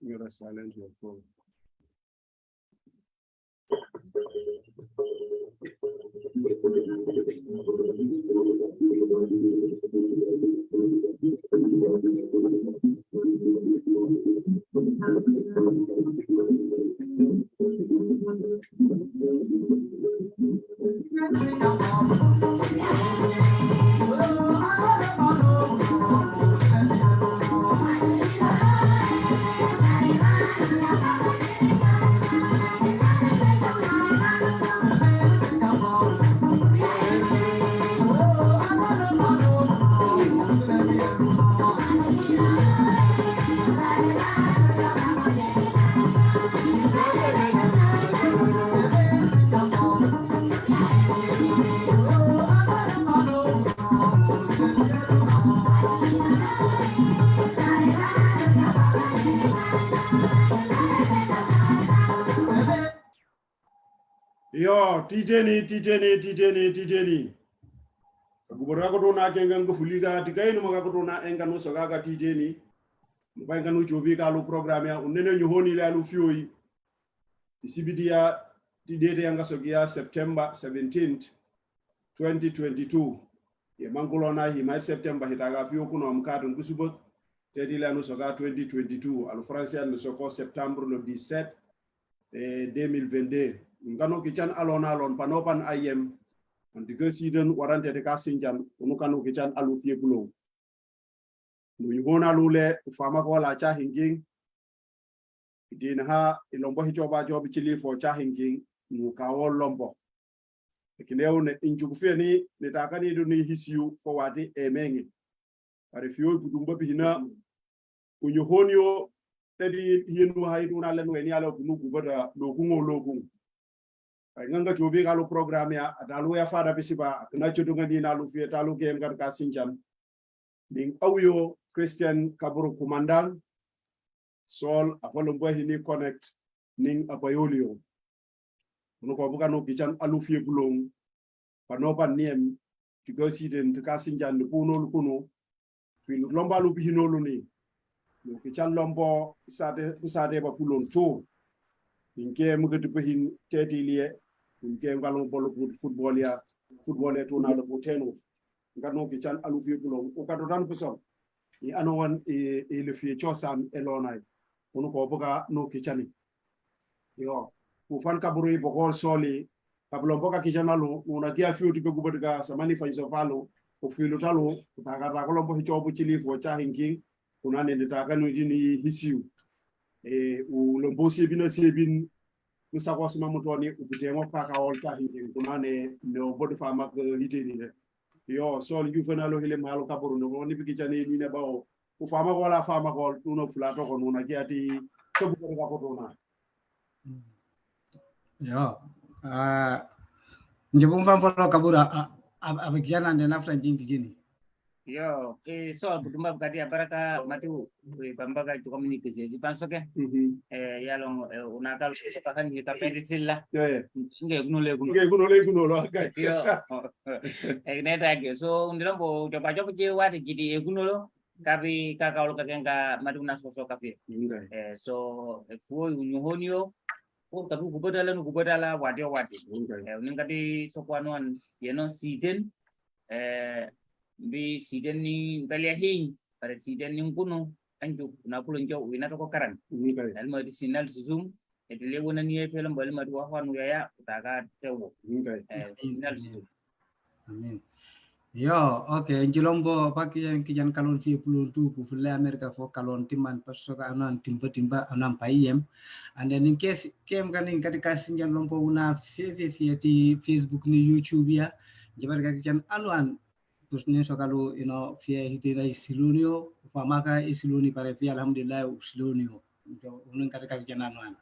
You gotta silence your phone. Yo, tijeni, tijeni, tijeni, tijeni. Gubora ko dona ke ngang fuliga tikai no maka ko dona enga no soga ka tijeni. Mpa enga no jobi ka lu program ya unene nyuhoni le alu fioi. Isibidia ti date yanga sogia September 17th 2022. Ye mangulona hi mai September hitaga fio kuno mkatu nkusubo tedi le anu soga 2022 alu français anu soko septembre le 17 2022. Ngano kichan alon alon panopan ayem antiga siden warante te kasinjan unukano kichan alu fie bulo. No yuhona lule ufama ko la cha hinging din ha ilombo hichoba job chili fo cha hinging nu kawo lombo. Kineo ne injukufie ni nitakani du ni hisiu ko wati emenge. Ari fio budumba bihina unyuhonio tedi hienu hai duna lenu eni alo kunu kubada lokungo lokung. Ay nganga jobi kalo program ya adalu ya fada bisiba kana chodunga ni na lu fie talu ke ngar ka sinjam. Ning awyo Christian Kaburu Kumandang Sol apolombo hini connect ning abayolio. Uno ko buka no kichan alu fie bulong panopa niem tigosi den ka sinjan puno lukuno fi lomba lu bihino lu ni. No kichan lombo sade sade ba pulon to. Inke mugati bihin teti liye inke ngalon bolo football ya football ya to na lo teno. Ngano kichan alu fie bulong o ka dan puson. I anowan e e le fie chosan elonai. Uno ko buka no kichani. Yo ufan kaburu i bokol soli kablo boka kichana lu una kia fiu tipe kubatika samani faiso falo o filu talo taka taka lombo hichobu chili fo cha hinking una ne taka no jini hisiu e u lombo sebina sebin musa ko suma mutoni u bitengo paka ol cha hinking kuna ne no bodu fa mak hiteni ne yo sol yu fana lo hele malo kaburu no ni bikichani ni ne bawo u fama ko la fama ko tuno fula to ko nuna kia ti to bu ko ko to na. Yo, njibum fam folo kabura abikjana nde nafta jingi gini. Yo, so budumba bukati baraka matu bambaga communique ji pansoke. Yalong unakal kakan hi kaperi silla. Nge gunole guno. Nge gunole guno lo kai. Yo. Ne ta ge so ndilombo joba joba je wati gidi e gunolo kabi kaka olo kakenga matu na soso kafi. So fuo unyuhonio ko kabi kubadala nu kubadala wadi wadi. Ningkati sokwanuan yeno siden bi siden ni balia hin pada siden ni kuno anju na kulo njo ina to ko karan. Alma di sinal zoom e le wona ni e felam bal ma duwa hanu ya ya ta tewo. Sinal zoom. Amin. Yo, okay, njilombo paki kijan kalon fi pulon tu ku fulle America fo kalon timman parce que anan timba timba anan payem. And then in case kem kanin kati kasinjan lombo una fi fi fi ti Facebook ni YouTube ya. Jabar ka kijan anuan tusne sokalu you know fi hitira isilunio famaka isiluni pare fi alhamdulillah usilunio. Unun kati ka kijan anuan.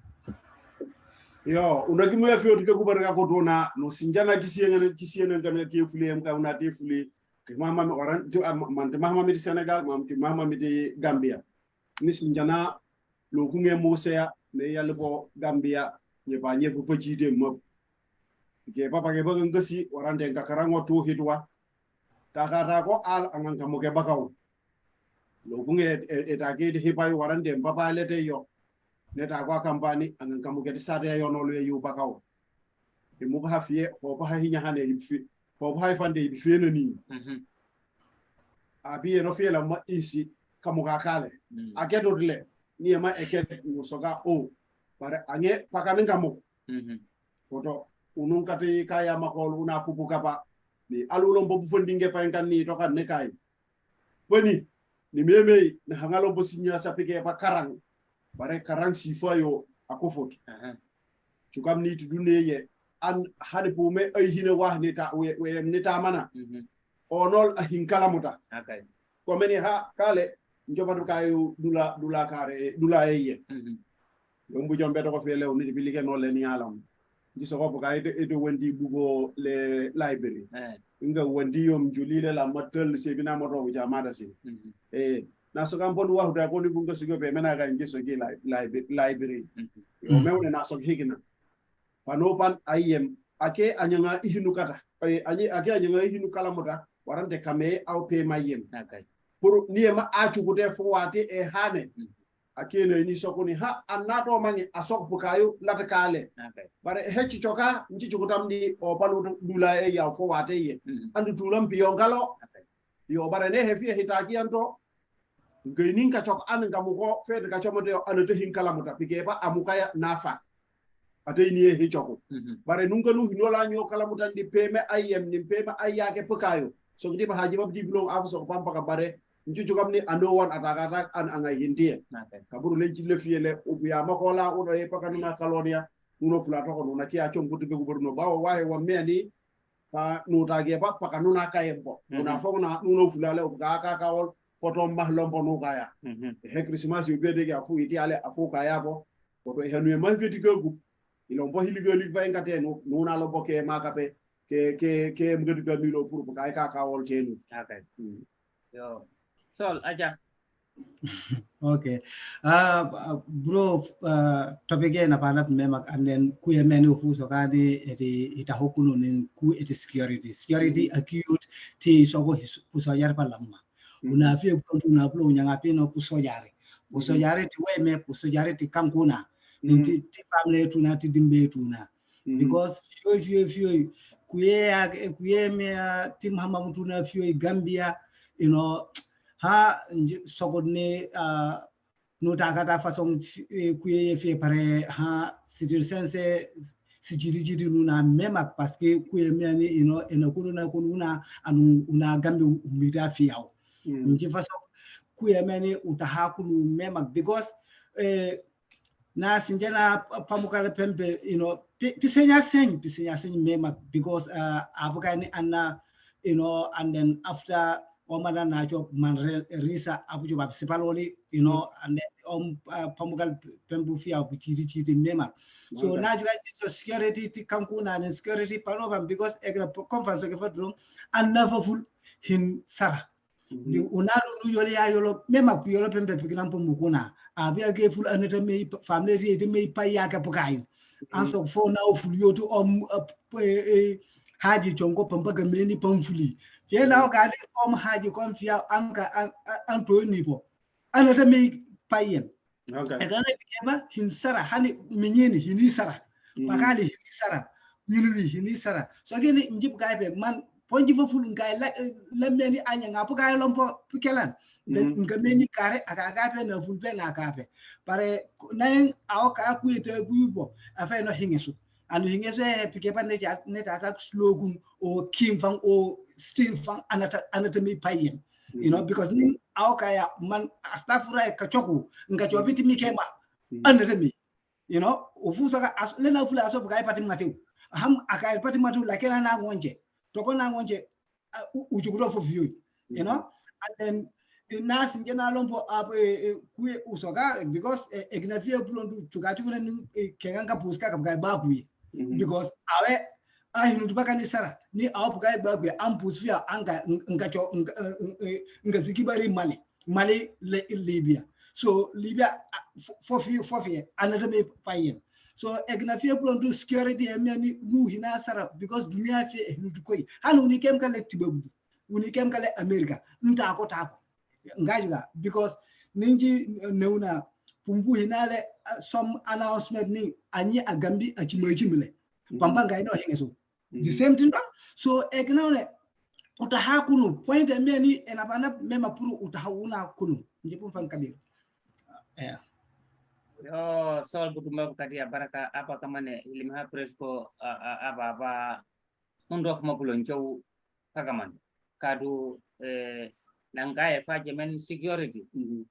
Yo, unakimu ya fio tike kubaraka kotona no sinjana kisiene kisiene ngana ke fule em ka una te fule ke mama mi oran te man te mama mi di Senegal mam te mama mi di Gambia ni sinjana lo kunge mosea ne yalla bo Gambia nye ba nye bu jide mo ke papa ke ba ngasi oran de ngakarango to hitwa ta ka ta ko al angan ka mo ke bakaw lo kunge e ta ke de hipai waran de papa le te yo Neta kwa kampani angan kamu sare ya yono le yu bakao. E mu ha fie ho ba hinya hane ifi ho ba fande ifi no ni. Abi no fie la ma isi kamu ka kale. Akedo dile ni ma eke soga o bare ange pakanin kamu. Koto unun kati kaya makol una pupu kapa ni alulo mbo bufondinge pa enkan ni tokan ne kai. Boni ni meme ni hangalo mbo sinya sapike pa karang. Bare karang sifa yo akofot. Chukam ni tudune ye an hani pume ay hine wah ni ta we ni ta mana. Onol ahinkala muta. Okay. Komeni ha kale njobatu kayu dula dula kare dula eye. Yombu jombe to ko fele oni bilike no le ni alam. Ngi so ko kay ete wendi bugo le library. Nga wendi yom julile la matel se bina mo ro ja mada si. Na so kam pon wa da ko ni bunga sugo be mena ga ngi so gi library. Yo mewne na so higina. Pano pan ayem ake anyanga ihinu kata. Ay ake anyanga ihinu kala mota warante kame au pe mayem. Okay. Pour niema achukute fo wate e hane. Akene ni sokoni ha annato mangi asok bukayo latakale. Okay. Bare hechi choka nchi chukutam di o palu dula e ya fo wate ye. Andu tulam piyongalo. Okay. Yo bare ne hefi hitaki anto ngeinin ka chok an ngamuko fed ka chomote anote hinkala muta pikeba amukaya nafa. Ate ni e hichoko. Bare nunga nu hinola nyo kala muta ndi peme ayem ni peme ayake pukayo. So ngidi ba haji bab di bulong afu so pampa ka bare nchuchu ni ando wan atakatak an anga hintie. Okay. Kaburu lenchi le fiele ubuya makola uno e paka nuna kalonia uno fula toko nuna kia chombutu be guburno bawo wahe wa meni pa nutage pa paka nuna kayembo. Una fo na nuno fula le ubuka ka kawol poto mahlombo nukaya. He Christmas yu bede ya fu iti ale afu kaya po poto e hanu e manfeti gogu. Ilombo hiligo ligba engate nuna lombo ke makape ke ke ke mgedi gamilo pur ka ka kawol tenu. Okay. Yo. Sol aja. Okay. Bro topic na panap memak and then ku meni fu so kadi eti itahokuno ni ku eti security. Security acute ti sogo puso yar palamma. Una fi una blo nyanga pino puso yare. Puso yare ti weme puso yare ti kankuna. Ti family tuna ti dimbe tuna. Because few kuye me tim hama mutuna few Gambia, you know, ha sogodne no takata façon kuye fe pare ha sitir sense si jiri nuna memak parce que kuye me you know ena kununa kununa anu una Gambia umita fiaw. Nji façon kuye me utaha kunu memak because na sinjana pamukale pempe, you know, pisenya seng memak because abukani anna, you know, and then after omana nacho man risa abujo bab sipaloli, you know, and then pamukal pembu fia chiti memak. So now you got so security ti kankuna and security panovam because egra conference ke fadrum and never full hin sara. Unaru nu yole ya yolo memak yolo pempe pikinampo mukuna. Abia ke full anata me family ti me pa ya ka pokayo. An so fo na oful yotu om haji chongo pamba ga meni pamfuli. Fie na ka di om haji kon fia anka an to ni bo. Anata me payen. Okay. E kana keba hin sara hani minyeni hini sara. Pakali hini sara. Nyulwi hini sara. So gene njip ka pe man ponji fo ful ngai la meni anya ngapu ka lompo pikelan. Nga meni kare aka ka pe na ful pe na ka pe. Pare na aw ka ku ete ku bo afa no hingeso. Anu hingeso e pike pa ne ne tata slogan o kim fang o steam fang anata anata mi payen. You know, because ning aw ka ya man astafura ka choku nga chobiti mi kema anata mi. You know, ofusa ka le na fula aso ka pati matiu. Ham aka pati matiu la kela na ngonje. Toko na ngonje ujukuto for view. You know, and then na sinjena lompo ap kuye usoka because egnafia pulondu chuka ni kenganga puska ka ba kuye because awe ahinu tupaka ni sara ni awu puka ba kuye am pusfia anga nga cho nga zikibari Mali Libya. So Libya for few another me payen. So egnafia pulondu security emeni nu hina sara because dunia fe hinu tukoi hanu ni kem kale tibabu uni kem kale America ntako tako ngajuga because ninji neuna pumbu hinale Some announcement ni anyi agambi achimechimle pamba ngai no hingeso the same thing. So ekna utaha kunu point meni enabana mema puru utaha una kunu njipum fan kabir. Yeah. Yo sol butumba kati ya baraka apa kamane limha presko aba aba undof makulon chow kakaman kadu nanga e fa men security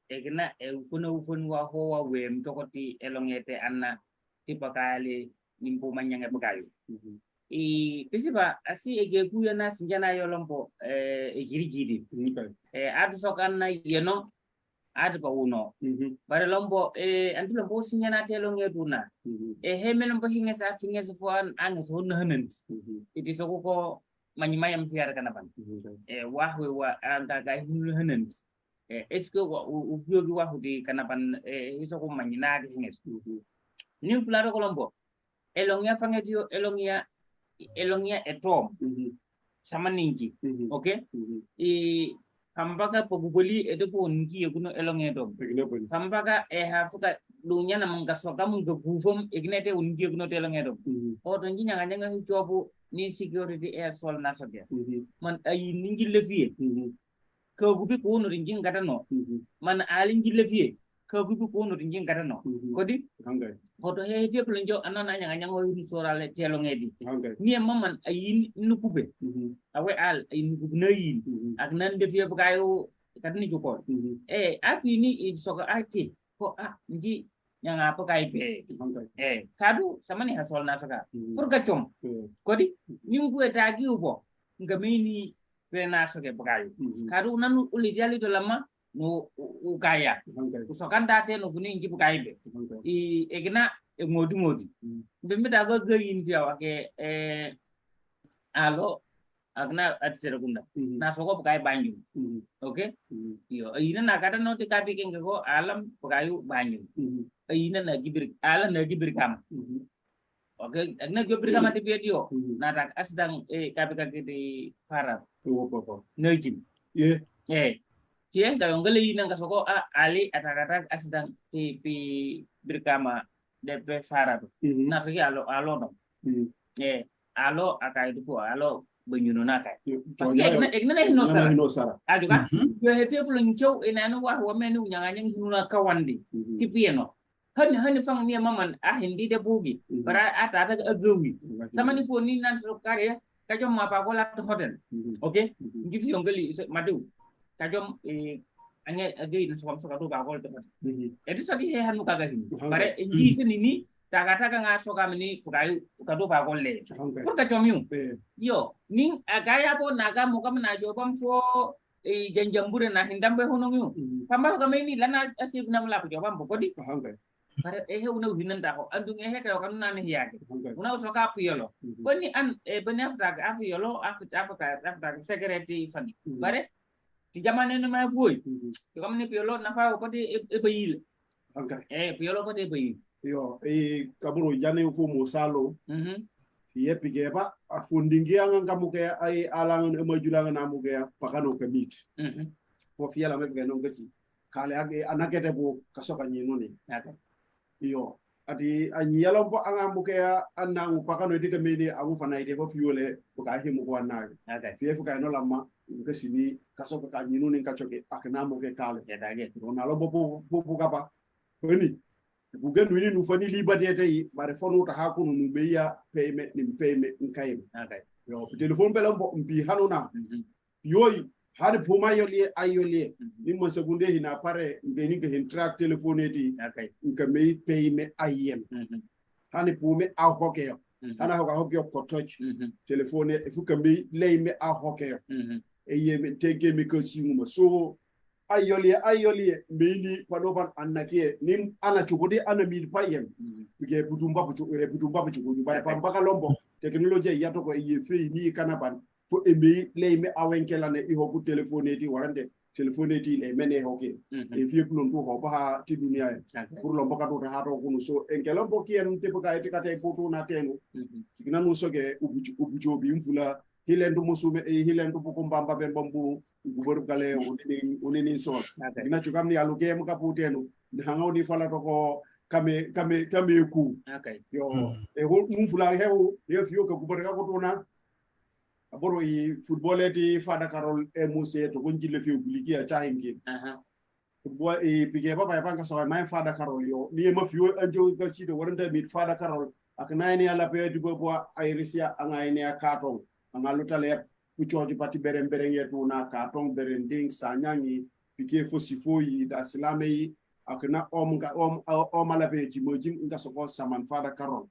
egna e ufuna ufun wa ho wa wem tokoti elongete anna tipa kali nimpo manyanga bagayo i pisiba asi ege kuya na sinjana yolompo e jiri atu sokanna yeno atu pa uno bare lombo antu lombo sinjana te longe duna e heme lombo hinge sa finge sa fo an ange so no iti so ko manyimayam fiara kana ban e wahwe wa anga ga hunu hanant e est ce que wa u biogi wahude kana ban e iso ko manyinaade hinge nim fularo ko lombo elongia fangetio elongia elongia etom sama ninji okay e kambaka poguboli edopo ngi yeguno elonge dom kambaka e ha fuka dunya na manga soka munga gufom ignete ungi yeguno telonge dom o to ngi nyanga nyanga chobu ni security air sol na soke man ay ningi levier ko gubi ko no ringi ngata no man ali ngi levier ko gubi ko no ringi ngata no kodi hoto he he plonjo anana nyanga nyanga o sorale telonge di ni man ay nukube awe al ay nukube nayin ak nan defie bukayo katni jukol e afi ni i soka ati ko a nji nyanga apa kai be e kadu samani hasol na soka pour ka chom kodi nyungu etagi ubo ngamini pe na soke bukayo kadu nanu ulijali do lama no ukaya usokan date no guni nji bukayo be i egna e ngodi ngodi bembe dago gayin fiawa ke e alo agna atserekunda na soko bukai banyu okay yo ina na kata no te kapi kenge ko alam bukayu banyu ina na gibir ala na gibir kam okay agna gibir kam ati video na tak asdang e kapi kake di farab nejim ye eh kien ka ngale ina ka soko a ali atakata asdang ti pi birkama de farab na soki alo alo no eh alo akai dupo alo benyuno na kai parce que egna no sara ajuka yo hete fulun chow ina no wa wa menu nyanga nyang hinuna kawandi tipieno hani hani fang ni maman a hindi de bugi bara ata ata agawi samani fo ni nan so kare kajom ma pa ko la hotel okay ngisi yongali madu kajom e anya agawi na so so ka do ba ko hotel edi so di hanu kaga hin bare ngisi ni ni taka-taka nga soka mini bukayu kado ba kolle pour ka chomiu yo ning agaya po naga muka mena jobam fo e janjambure na hindambe honongiu pamba ka meni lana asib nam la jobam bokodi bare ehe una hinanda ko andung ehe ka kan na ni yake una soka piyolo koni an e bene afta afi yolo afi afta afta security fani bare ti jamane no ma boy to kam ni piyolo na fa ko di e bayil e piyolo ko di bayil yo e kaburu jane fu musalo ye pigeba afundingia ngamuke ay alangan emajulanga namuke pakano kamit fo fiala me no ngasi kale age anakete bo kasoka nyino ni yo ati anyalo bo angamuke anangu pakano dika meni amu fana ide fo fiole ko ka himu ko anage fiye fu ka no lama ngasi ni kasoka ka nyino ni kachoke aknamuke kale no nalo bo bo kapa ni bugen wini nu fani liberté yi bare fonu ta hakunu nu beya payment ni payment nkayem yo telephone belam bo mbi hanuna yoy hade puma yolie ayolie ni mo sekunde hina pare mbeni ke hin track telephone ti nka mei payment ayem hani pume a hokeyo ana hoka hokeyo ko touch telephone e fuka mei leyme a hokeyo e yeme tege mi ko singuma so ayolie ayolie meini panopan annakie nim ana chukudi ana mil payem ke butumba butumba buchuku bare pambaka lombo technology ya toko e fe ni kanaban fo e mei leyme awenkelane i hoku telephone ti warande telephone ti le mene hoke e fi plon tu ho ba ti dunia pour lombo ka to ha to kunu so enkelombo kien te ka te ka te putu na tenu kina no so ke ubujobi mfula hilendu musume e hilendu bukumbamba bembombu guboru kale unini so ina chukamni aluke mukaputenu hanga uni fala toko Kame kame kame ku. Okay. Yo e ho mfula he ho ye fiyo ka kubare ka kotona. Aboro i football ti fada karol e muse to kunjile fiyo kuliki ya chahingi. Football e pike papa ya panka so mai fada karol yo. Ni ma fiyo anjo ka si de waranta mit fada karol. Akna ni ala pe di bo airisia anga ni akaton. Anga lutale kuchoji pati bereng bereng yetu na katon bereng ding sanyangi pike fosifo yi da silame yi akna om nga om om ala pe jimojim nga soko saman fada karol.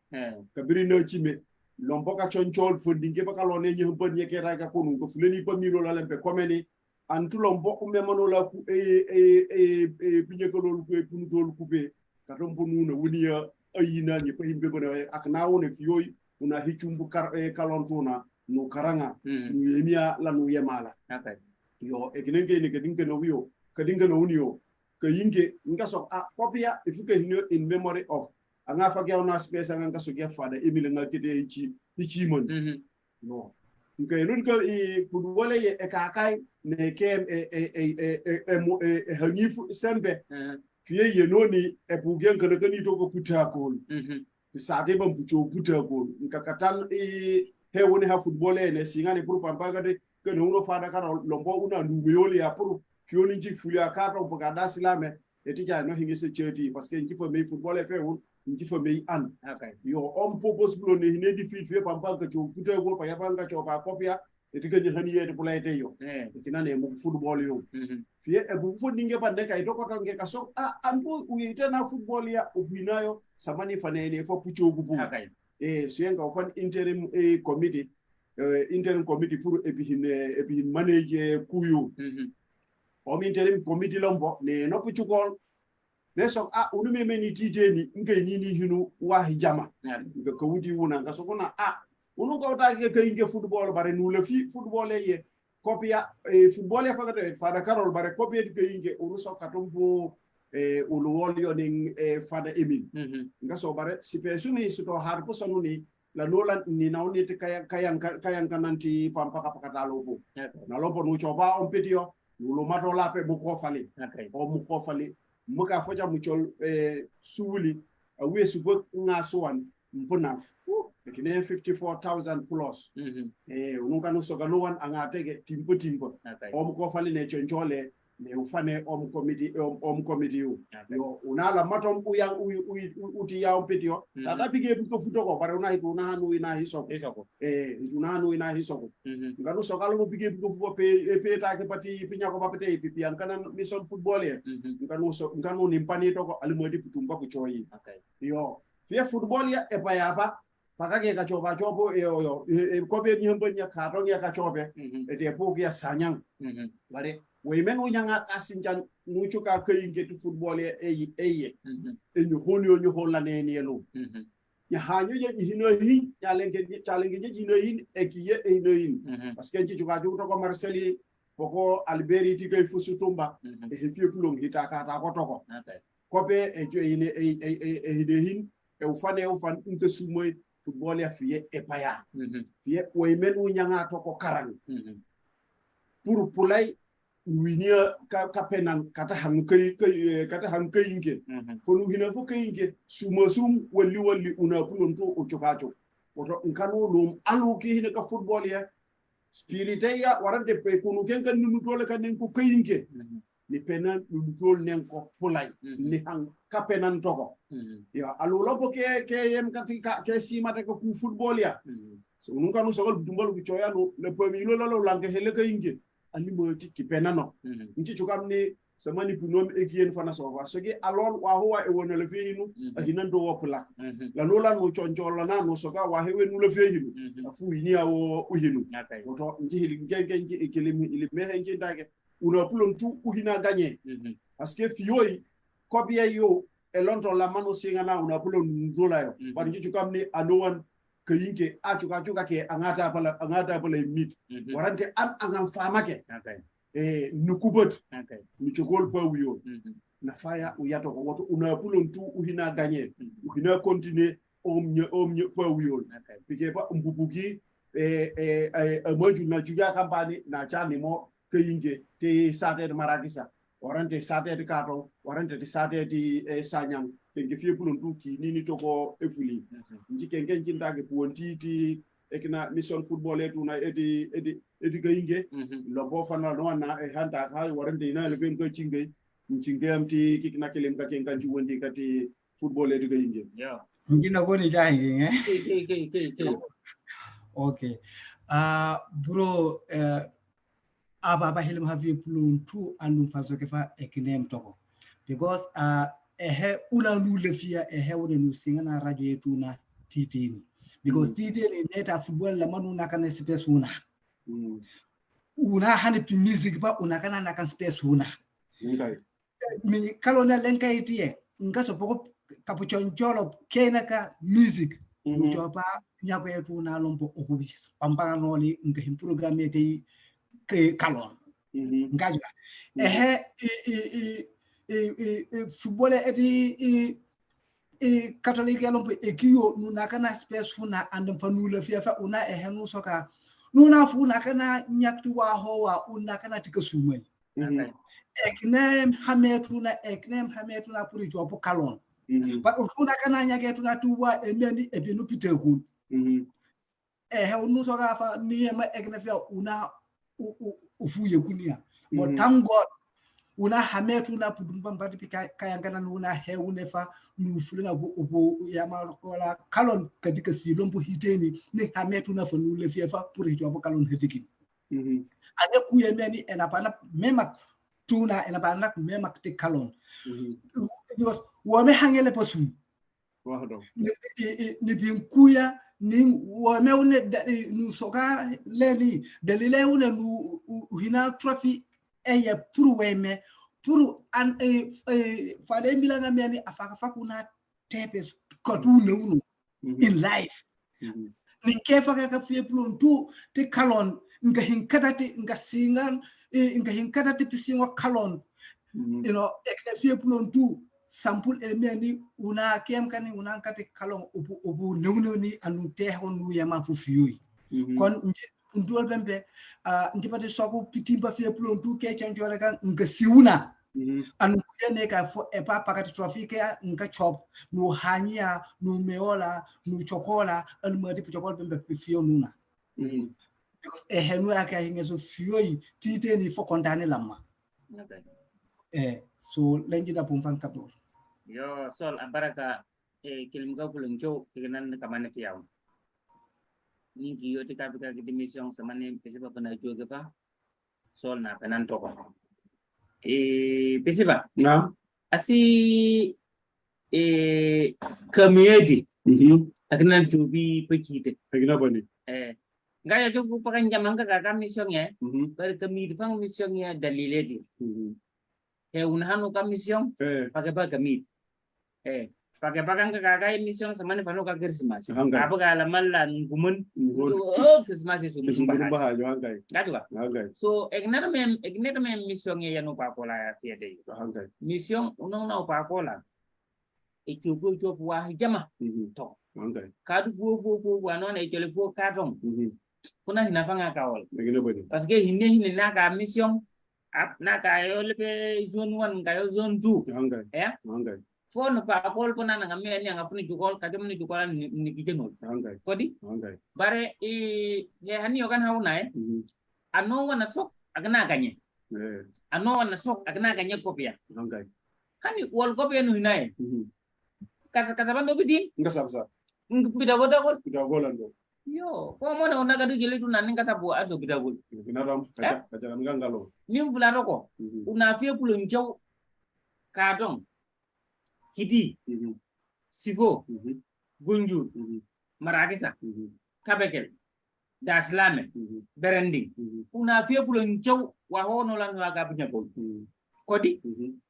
Kabiri no chime lombo ka chonchol fondinge ba kalone nyi humpa nye ke raga konu ko fuleni pa milo la lempe komeni antu lombo umemano la ku e e e e pinye ko lol ku e punu dol ku be ka tombo nuna wunia ayina nye pa himbe bone akna wone fiyoy una hichumbu kar e kalontuna no karanga nu yemia la nu yemala. Okay. Yo e kinenge ni kadinke no wiyo kadinke no unio ka yinge nga so a kopia ifuke hinyo in memory of anga fa gya una space anga nga so gya fada emile nga kede ichi ichi mon. No nke nun ko i kudwole ye e ka kai ne kem e e e e e mo e hangifu sembe fiye ye noni e pugen kana kani to ko puta ko sate bam pucho puta ko nka katan e he woni ha football e ne singane pour pampa gade ke no no fada karo lombo una nubeyoli ya pour fioni jik fulia ka to pa da silame e tija no hingi se cheti parce que nji fa me football e fe won nji fa me an. Okay. Yo om popos blo ne hine di fit fe pampa ka cho puta ko pa ya panga cho pa kopia e tiga ni hani ye pula ete yo. E tina ne mo football yo. Fie e bu fo ninge pa ne ka itoko to nge ka so a anbu uyite na football ya ubinayo samani fa ne ne fo pucho gubu. Okay. E suyenga ofan interim e committee interim committee pour ebihin ebihin manage kuyu. Om interim committee lombo ne no puchukol ne so a unume meni tije ni nge ni ni hinu wa hijama. Nga ko wudi wuna nga so kona a unu ko ta ke ke football bare nu le fi football ye kopia e football ya fakate fada karol bare kopia ke inge unu so katumbo e ulu wolio ning e fada emin. Nga so bare si pesuni so to har po sonuni la nola ni na oni te kaya kaya kaya kananti pampa ka pakatalo bo. Na lopo nu choba on pedio nu lo mato la pe bu ko fali. O mu ko fali mu ka foja mu chol e suwuli a we su bo nga soan mpunaf. Ekine 54,000 plus. E unu kanu so kanu wan anga tege timpo timpo. O mu ko fali ne chonchole ne ufane om committee om committee u. Yo unala matom uyang uti ya umpetio. Tata pige ko futo ko bare una hitu una hanu ina hisoko. E una hanu ina hisoko. Nganu sokalo mo pige ko futo pe pe ta ke pati pinya ko papete pipi angana mission football ye. Nganu so nganu nimpani to ko alimodi putumba ku choyi. Yo fie football ya e pa ya pa pakake ka choba chobo e yo e ko be ni hembo nya ka ro nya ka chobe e te po ya sanyang. Bare we men unyanga kasinjan mucho ka kayinge tu football e e e e nyu honyo nyu hola ne ne lo. Ya hanyo ye hino hin challenge challenge ye hino hin e ki ye hino hin. Parce que ji juga ju to ko Marceli poko Alberi ti kay fusu tumba e he fiu long hita ka ta ko toko. Kope e jo ine e e e hino hin e ufane ufan nke sumoy football ya fiye e paya. Fiye we men unyanga to ko karang. Pour pulay winia ka kapenan kata hang kai kai kata hang kai inge fonu hina fo kai inge suma sum walli walli una pulon to o chokacho oto nkano lum alu ki hina ka football ya spirite ya warante pe kunu ken kan nunu tole kan ko kai inge ni penan nunu tole nen ko pulay ni hang kapenan toko ya alu lobo ke ke yem kati ka ke sima te ko ku football ya so unu kanu sogol dumbal ku choya no le pemi lo lo lanke hele kai inge ali mo ti ki penano nti chukam ni samani punom ekien fana so wa soge alon wa huwa e wona le fehinu ahinan do wopla la lola no chonchola na no soka wa hewe nu le fehinu afu ini awo uhinu oto nji hili ngenge nji ekelimi ili mehe nji ndage una pulon tu uhina gagner parce que fioi kopie yo e lonto la mano singa na una pulon ndola yo ba nji chukam ni anowan kayinke a chuka chuka ke angata pala mit warante am angam famake e nukubat ni chokol pa uyo na faya uyato ko woto una pulon tu uhina gagner uhina continuer om nye pa uyo pike pa mbubuki e e e moju na juya kampani na chani mo kayinke te sate de marakisa warante sate de kato warante te sate de sanyang Kenke fie pulon tu ki nini toko efuli. Nji kenke nji ndage puonti ti ekina mission football etu na edi edi edi gainge. Lobo fana no na e hanta ha warande ina le ben ko chinge. Chinge am ti kikna kelem ka kenka nji wondi kati football edi gainge. Yo. Ngina koni jahinge. Ke ke ke ke. Okay. Bro aba ba helim havi pulon tu andum faso ke fa ekinem toko. Because ehe una nu lefia ehe une nu singana radio yetu na titini. Because titini neta football la manu na kana space una. Una hani pi music ba una kana na kan space una. Okay. Mi kalona lenka itie nga so poko kapuchoncholo kena ka music. Uchopa nyako yetu na lombo okubisa. Pampano ni nga him program yete ke kalon. Ngajwa. Ehe i i football eti i catholic ya lombo ekiyo nuna kana space funa andem fanula fifa una ehe nu soka nuna funa kana nyakti wa hoa una kana tikasumai. Eknem hametuna eknem hametuna puri jopo kalon. But una kana nyaketuna tuwa emeni ebinu pitekun. Ehe unu soka fa ni ema ekne fia una ufuye kunia. But thank God una hametuna pudumba mbati pika kayangana nuna he unefa nufulina bu ya makola kalon katika silombo hiteni ni hametuna fa nule fifa puri jopo kalon hetikin. Ane kuye meni enapana mema tuna enapana mema te kalon. Because wame hangele pasu. Ni binkuya ni wame une nu soka leni delile une nu hina trophy eye puru weme puru an fade milanga meni afaka fakuna tepes kotu ne in life. Ni kefa ka fie plon tu te kalon nga hinkata te nga singan nga hinkata te pisingo kalon. You know ekne fie plon tu sample emeni una kem kani una kati kalon ubu ubu neunoni anu te honu yama fu fiui. Kon ndol bembe ndipate soko pitimba fie plon tu ke chanjola kan nga siuna. Anu kujene ka fo epa pakati traffic ya nga chop nu hanya nu meola nu chokola anu mati chokola bembe fio nuna. Because ehenu aka hingeso fioi tite ni fo kondane lamma. Okay. So lenji da pumfan kapor. Yo sol abaraka kilimka pulung cho kinan kamane fiaw. Ninki yo tika pika kiti mission samane pesiba pana joge pa sol na penan toko. Pesiba. Na. Asi community. Akina jobi pekite. Akina bani. Ngaya jogu pakan jamanga ka mission ya. Bar community fang mission ya dalile di. Unhanu ka mission pakai pa kamit. Pakai pakan ka kakai mission sama ni panu ka Christmas. Apa ka alamal la ngumun. Oh Christmas itu bahaya hangkai. Gak juga. So ignore mem mission ya nu pakola ya tiada. Mission unong na pakola. Itu ku itu buah jama. Tok. Kadu fu fu fu anu na itu fu kadong. Kuna hinafanga kawal. Paske hinne hinne na ka mission. Ap na kayo lepe zone 1 kayo zone 2. Ya? Phone pa call pun na ngami ni ngapuni jukol kadem ni jukolan ni kijenol. Kodi? Bare i ye hani yokan hauna eh. Ano wana sok agna kanye. Ano wana sok agna kanye kopia. Hani wal kopia nu hinae. Kasa kasaban do bidin? Ngasa. Bidagol. Bidagol ando. Yo, ko mo na una kadu jeli tu nani kasa buat azo bidagol. Kinaram kaca kaca ngangalo. Nim fulano ko. Una fie pulun jauh kadong. Kidi. Sibo. Gunjur. Marakisa. Kabekel. Daslame. Berending. Una fie pulun jauh wahono lan waga punya gol. Kodi?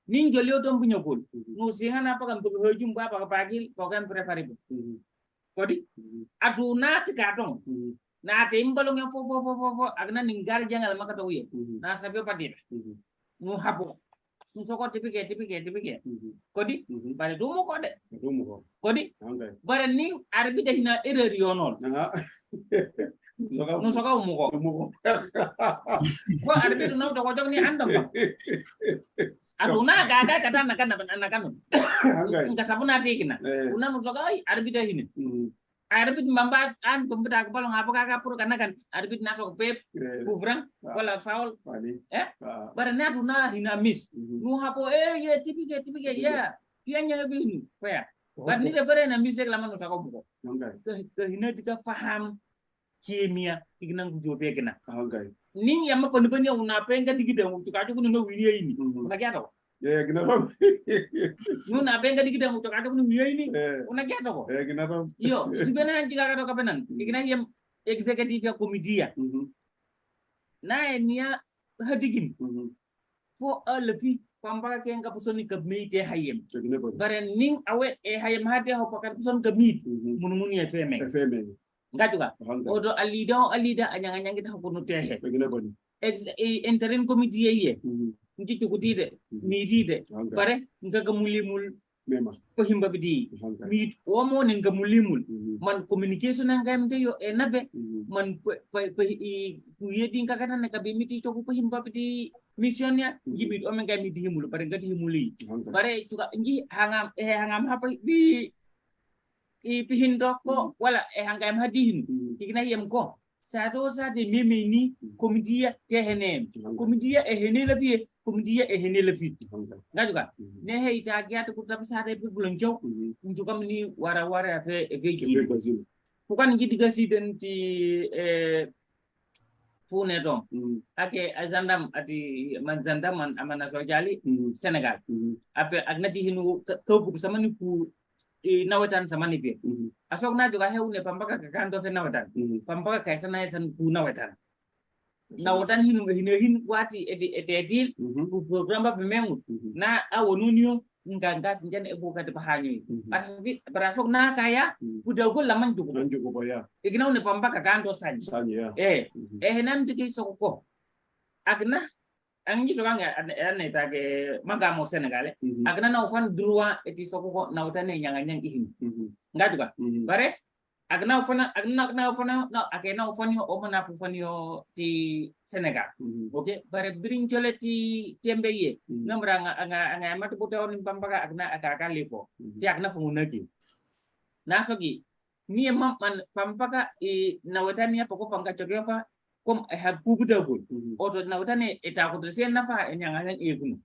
Ning jolio dom punya gol. Nusingan apa kan berhujung apa pagi pokoknya preferibu. Kodi? Adu na tikatong. Na te imbalong yang fo fo fo fo fo agna ninggal jangal maka to wiye. Na sabio padira. Nu hapo. Nu soko tipike. Kodi? Bare dumo ko de. Dumo ko. Kodi? Bare ni arbita hina erreur yonol. Nu soka umuko. Ko arbita na to ko ni andam ba. Aduna gaga kata naka naka naka no. Hangai. Nka sabuna tekina. Una no soka ai arbita hine. Arbit mbamba an kumbita ko balong apa kaka pur kana kan arbit na sok pep kuvrang wala foul. Eh? Bare na aduna hina miss. Nu hapo eh ye tipike tipike ya. Tianya lebih ni. Fair. Bare ni bare na music lama no sako buko. Ke hina dika faham kimia ignang kujobe kena. Ni yama poni una penga digida utuka tu kuno wiye ini. Una kia to? Eh gina rom. Nuna penga digida utuka tu kuno wiye ini. Una kia to? Eh gina rom. Iyo, sebenarnya jika kata kapenan, igna yam executive ya komidia. Na nia hadigin. Fo alfi pambaka kenga pusoni kabmi te hayem. Bare ning awe e hayem hade ho pakar puson kabmi. Munumuni FMA. FMA. Enggak juga. Odo alida o alida anyang-anyang kita hukuno tehe. Interim committee ye. Nci cukuti de, midi de. Bare nga kemulimul Memang. Pahimba bidi. Mid omo ning kemulimul. Man communication ang kaya mte yo enabe. Man pe i kuye ding kakata na kabi miti coku pahimba bidi missionnya ngi mid omen kaya midi himul bare ngati himuli. Bare juga ngi hangam hangam apa di i pihindo ko wala e hangam hadihin igna yem ko sado sade meme ni komidia tehenem komidia e hene la bi komidia e hene la fi ngajuka ne he ita gya to kuta sade bi bulon jow njuka ni wara wara fe e fe ji bukan ngi diga si den ti fune dom ake azandam ati man zandam man amana sojali Senegal ape agnati hinu to sama ni ku nawetan sama ni bi asok na juga heune pambaka ka kando fe nawetan pambaka kaisa na san ku nawetan nawetan hinu hinu hin wati edi edil ku program ba mengu na awonunio nganga sinjan e buka de bahanyo asbi barasok na kaya budagul laman jugo jugo ya igna une pambaka kando sanyi sanyi ya eh eh nam tiki sokko agna angi so kanga ane tage magamo Senegal agna na ufan droit eti sokko na utane nyanga nyang ihin ngaduka bare agna ufana agna na ufana na akena ufani o mona ufani ti Senegal oke bare brinjole ti tembe ye namra anga anga anga matu buta on pampaka agna aka lipo ti agna fungunaki nasogi ni man pampaka e na watani poko pangka chokyofa kom ha kubudagul oto na utane eta ko sen nafa e nyanga nyang e gunu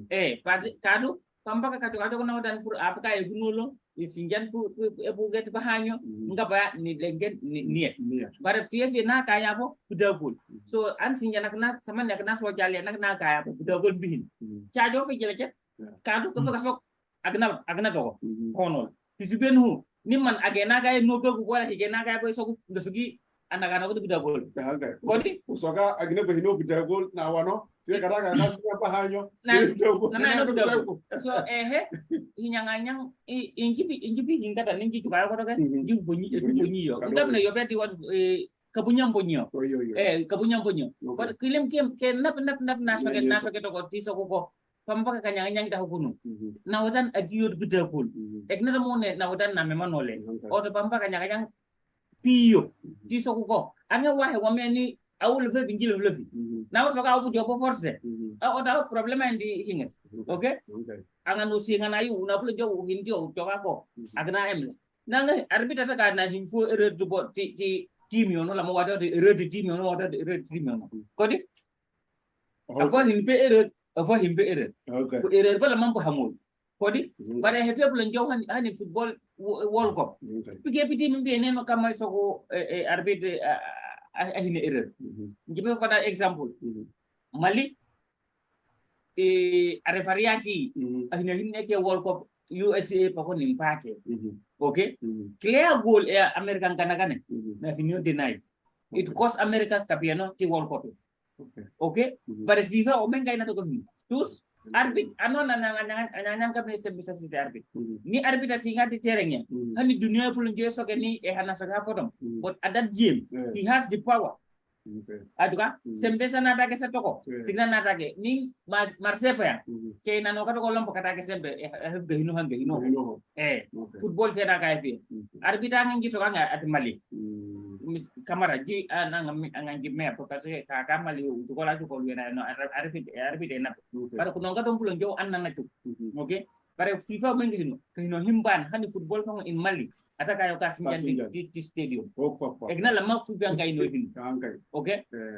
eh kadu pambaka kadu kadu na utan pur apka e gunulo e sinjan pu e buget bahanyo ngaba ni lengen ni bare tiye na kaya bo budagul so an sinjan nak sama nak na so jale nak na kaya bo budagul bihin chajo fe jele kadu ko kasok agna agna to honol tisiben hu nimman agena kaya no ko wala higena kaya bo so ngasugi anak-anak itu beda gol. Kodi? Usoka agina behino beda gol na wano. Dia kata kakak siapa hanyo. Nah, nah itu beda gol. So eh, inyang-anyang, inji hingga dan inji juga aku kan, inji bunyi bunyi yo. Kita benar yo berarti waktu kepunyang bunyi. Eh, kepunyang bunyi. Pada kilim kim, kenapa nap nap nasa ke nasa ke toko tiso koko. Pampaka kanyang-anyang kita hukunu. Nawadan agiyo beda gol. Ekna mone nawadan na memang nole. Oto pampaka kanyang-anyang piyo tiso kuko ange wahe wameni au lebe bingilo lebe na wasoka au jopo force au oda problema ndi hinges okay anga no singa na yu una pula jo hindio joka ko agna emle nanga arbitra ta na hinfo erreur du bo ti ti team yono la mo wada de erreur de team yono wada de erreur de team yono kodi ako hinpe erreur ako hinpe erreur ko erreur bala man ko hamol kodi bare hefe pula jo hani football World Cup. Pige piti mbi neno kama soko arbitre ahine erreur. Njibe ko da example. Mali e arefariati ahine hinne ke World Cup USA pako nimpake. Okay? Clear goal e American kanakane. Na hinyo deny. It cost America kapiano ti World Cup. Okay? But FIFA omenga ina to ko hin. Tus arbit ano na nangan kami bisa sih arbit. Ni arbit singa di terengnya. Hani dunia pulun je soke ni eh hana soke apa But at that game he has the power. Aduka sembesa nata ke setoko. Signa nata ke ni Marseille ya. Ke nano kato kolom kata ke sembe eh gahino han gahino. Eh football fera ka epi. Arbit angan gi soka nga at Mali. Kamara ji an an ji me parce que ka ka mali u ko la ko na no arifite na bare ko non ka don bulon jow an na cu ok bare FIFA men ngi no no himban hani football kan in Mali ataka yo ka sinjan di stadium egna la ma FIFA ngai no hin ok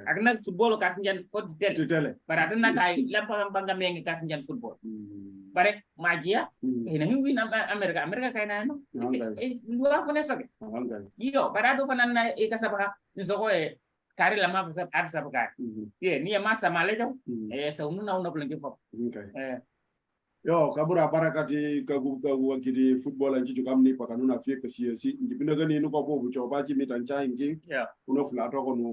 agna football ka sinjan ko di tele bare atana kay la banga mengi ka sinjan football bare majia ina hin win America America kay na no luwa ko ne soke yo bare do fanan na e ka sabaka ni soko e kari la ma ad sabaka ye ni ma sa male jo e sa unu na unu blanki fop yo kabura barakati kagu kagu wakiri football anji kamni pakanuna fie kasi si njipina gani nu ko bo choba ji mitancha ingi uno flato ko no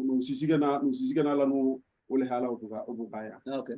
no sisigana no sisigana la no ole hala utuka ubukaya okay.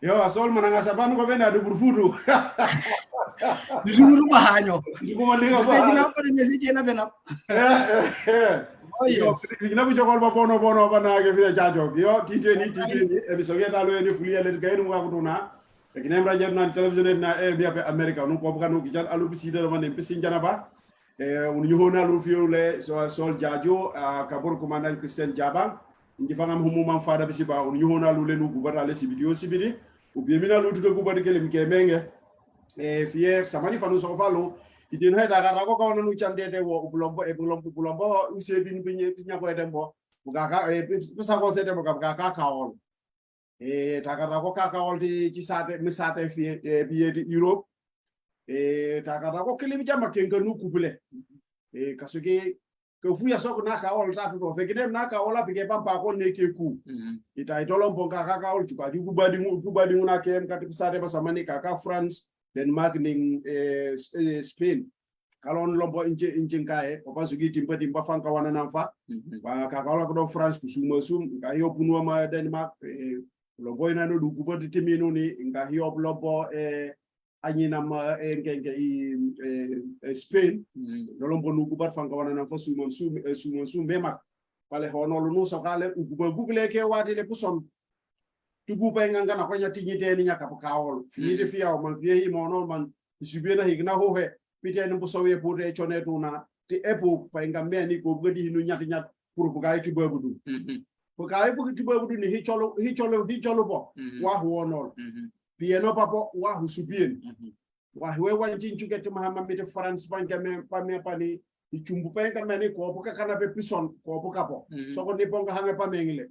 Yo asol mananga sabanu ko bena du burfudu. Dulu bahanyo. Ko mali ko. Message na ko message na bena. Oh yes. Ina bu jogol ba bono bono bana ke fi jajo. Yo tite ni e so geta lo ni fuliya le gaynu wa ko tuna. E kinem rajo na television na e biya pe America nu ko kanu ki jal alu bisida man en pisin janaba. E un yuhona lu fiule so sol jajo kabur komanda Christian Jabang. Nji fangam humu man fada bisiba un yuhona lu le nu gubata le sibidio sibidi. Ou bien mina lu tuke gubata kele mke menge. E fier samani fanu so falo. Idin hay daga ko ko nu chande de wo bulombo e bulombo bulombo use bin bin pinya ko edembo. Bugaka e pisa ko se dembo ka ka kaol. E daga ko ka kaol ti ci sate mi sate fi e biye di Europe. E daga ko kele mi jama ke nganu kubule. E kasuke Ke fuya soko na ka ol tatu to fekine na ka ola pike pampa ko ne ke ku. Ita itolombo ka ka ka ol chuka di kubadi kubadi una ke em kati pisate pasamani ka ka France, Denmark ning Spain. Kalon lombo inche inche nkae opa sugi timpa timpa fanka wana namfa. Ba ka ka ola ko France kusuma sum ka yo punwa ma Denmark lombo ina no du kubadi timino ni nka hiyo lombo anyina ma nkenke i Spain. Lombo nu kubar fanka wana namfa suma sum suma sum memak. Pale hono lu nu sokale ukuba google ke wati le puson. Tugu pa nganga na konya tinyi teni nyaka pakaol. Finide fiao man fie hi mono man isubena higna hohe. Pite ni mbuso we pure chone tuna ti epu pa inga me ni ko gedi hinu nyati nyat pur bukai ti babudu. Bukai bu ti babudu ni hicholo hicholo hicholo bo. Wa huonol. Pieno papo wa husubien. Wa huwe wa njinchu ke ti mahama mite France pa nka me pa me pa ni ichumbu pa nka me ni ko buka kana pe pison ko buka po. Soko ni ponga hange pa mengile.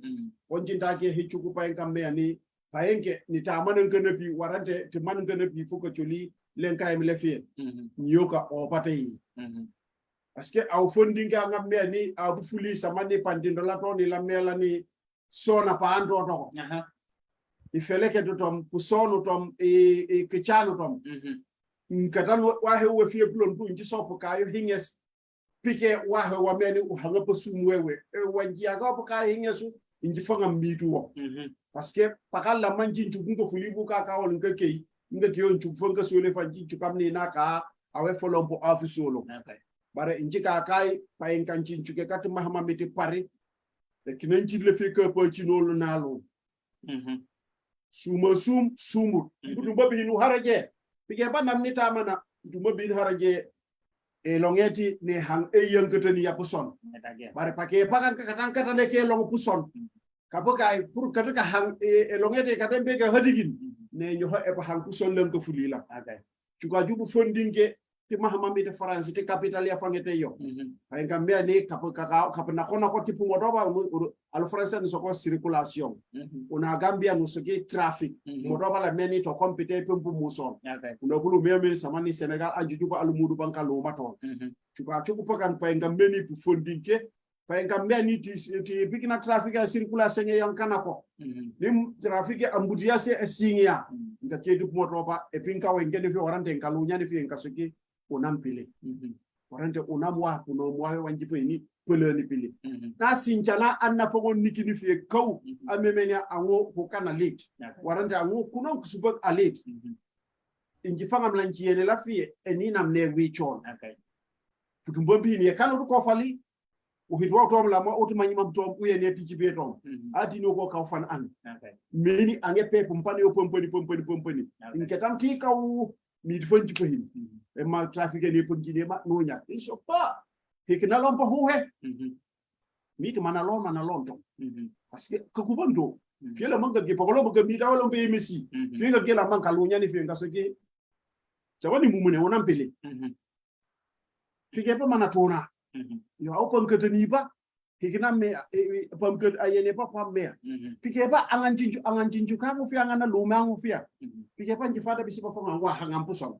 Onjinta ke hichuku pa nka me ni pa enke ni ta manan kana pi warante ti manan kana pi fuka choli lenka em le fie. Nyoka o pate yi. Parce que au funding ka ngam me ni au fuli samani pandindo la to ni la mela ni sona pa ando to. Ifeleke to tom kusono tom e kichano tom. Nkatano wa he we fie plon tu nji sopo ka yo hinges pike wa he wa meni u hanga pa sumwewe. E wa nji aga pa ka hingesu nji fanga mitu wo. Parce que pakala la manji nju ngo fuli bu ka ka won nke kei nke ke yo nju fanga sole fa nji kam ni na ka awe folompo afisolo. Bare nji ka kai pa en kan nji ke kat mahama miti pari e kinen nji le fi ke po ci nolu nalo. Suma sum sumur. Budu mbabi nu haraje. Pike ba nam ni tamana budu mbabi nu haraje e longeti ne hang e yanketeni ya puson. Bare pake pakan ka katan katan ne ke long puson. Ka boka pour ka ka hang e longeti ka tembe ka hadigin. Ne nyoho e pa hang puson leng ko fulila. Chuka jubu funding ke ti mahama mi de France ti capital ya fangete yo. Ay ka me ni ka ka ka na kona ko tipu modoba al français no soko circulation. Una Gambia no soki traffic. Modoba la meni to compete pempu muson. Una kulu me me samani Senegal anju juba alu mudu banka lo maton. Chuka chuku pakan pa nga meni pu funding ke pa nga meni ti ti bikina traffic ya circulation yang kana ko. Nim traffic embouteillage e singia. Nga ke du modoba e pinka we ngene fi orante ngalunya ni fi ngasoki onam pile. Orante onam wa kuno mwa wanjipo ni pele ni pile. Na sinchana anna fongo nikini fi kau amemenya ango hokana late. Warante ango kuno kusuba a late. Inji fanga mlanchi yene la fi eni na mne wichon. Kutumbombi ni kano ruko fali uhitwa utom la ma uti manyima mtom uye ne tiji betom. Ati no ko ka fan an. Meni ange pepu mpani yo pomponi pomponi pomponi. Inketam ti kau mi fonji ko hin. E ma traffic ni ponji ne ma no nya. Iso pa. Hikna lompo huhe. Mi to mana lom mana lom to. Parce que ko kubando. Fiela manga ge pokolo manga mi tawalo mbe messi. Fiela ge la manka lo nya ni fiela ngasoke. Jawani mumune wona mpele. Fike pa mana tona. Yo au pam keteni ba. Hikna me pam ket ayene pa pam me. Fike pa angan jinju angan jinju ka ngo fia ngana lo ma ngo fia. Fike pa njifata bisi pa pa ngwa hangam puson.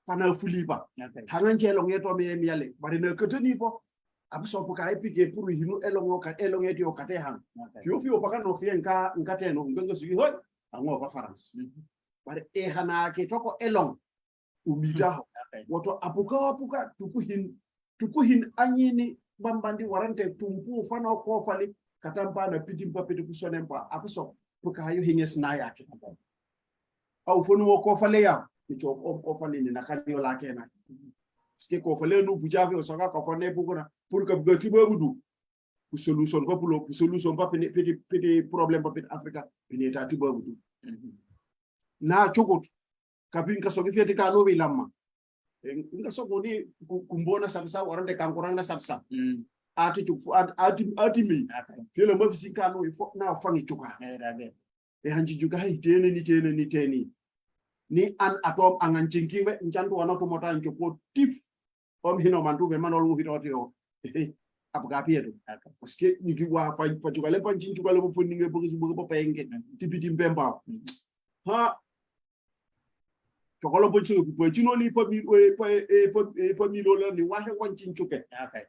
Pana fuliba. Hangan jelo ngeto me miale. Bari na keteni po. Abuso po ka epike puru hinu elongo ka elonge dio ka te hang. Fio fio pa ka no fia nka nka te no ngengo sugi hoi ango pa France. Bari e hana ke toko elong umita ho. Woto apuka apuka tukuhin tukuhin anyini bambandi warante tumpu fana ko fali katampa na pitimpa pitu kusonempa abuso po ka yo hinges na yake. Au fonu wo ko fale ya ni chok om ko fali ni na kan yo la ke na. Parce que ko fale nu buja fi osoka ko fane bugona pour que buga ti babudu pour solution pas pour pour solution pas petit petit petit problème pas petit Africa pini ta ti babudu. Na chokot kabin ka sogi fiati ka no bi lamma. Nga soko ni kumbona sabsa warante kankurang na sabsa. Ati chuk ati ati mi. Fiela mafisi ka no ifo na fangi chuka. E hanji juga hai tene ni tene ni tene. Ni an atom angan chinkiwe nchantu wana tumota nchopo tif om hino mantu be manol wuhito tio. Apuka pieto. Parce que ni ki wa fa fa chuka le pan chinchuka le fo ninge bo bo bo penge. Tipiti mbemba. Ha. Tokolo bonchi ku chino li pa mi pa pa mi lola ni wahe wancin chuke.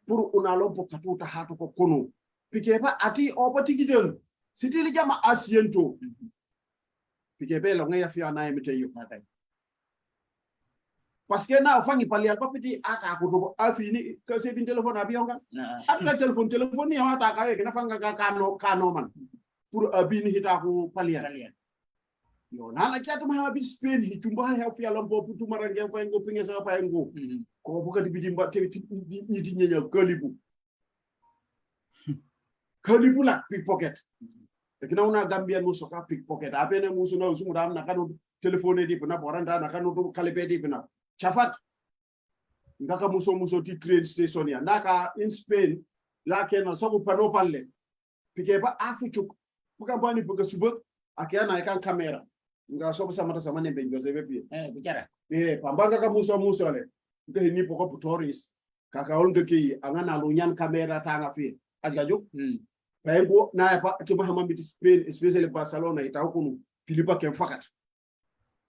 Pour una lompo katuta hato ko kono. Pike pa ati opa tikiten. Sitili jama asiento. Pike be lo ngaya fia na emite yo. Parce que na fangi pali al papiti ata ko to afini ka se bin téléphone abi yonga. Atla téléphone téléphone ya ata ka na fanga ka kano kano man. Pour abini hita ko pali. Yo na la kiatu ma bi Spain hi tumba ha fi ala mbo putu marange fa ngo pinge sa fa ngo. Ko bu ka di bidi te ni di nyenya kalibu. Kalibu la pickpocket. Lakini una Gambia no soka pickpocket. Apene musu na usumu ram na kanu téléphone di na boranda na kanu to kalibe di na. Chafat ngaka muso muso ti train station ya naka in Spain la kena soku pano palle. Pike ba afu chuk. Buka bani buka subak akia na ikan kamera. Nga soku samata samane benjo sebe pie. Bicara. Pambanga ka muso muso ale. Nke ni poko tourist. Kaka ol nke anga na lunyan kamera tanga fi. Aja juk. Paengo na pa tiba hama biti Spain especially Barcelona ita hukunu pilipa ken fakat.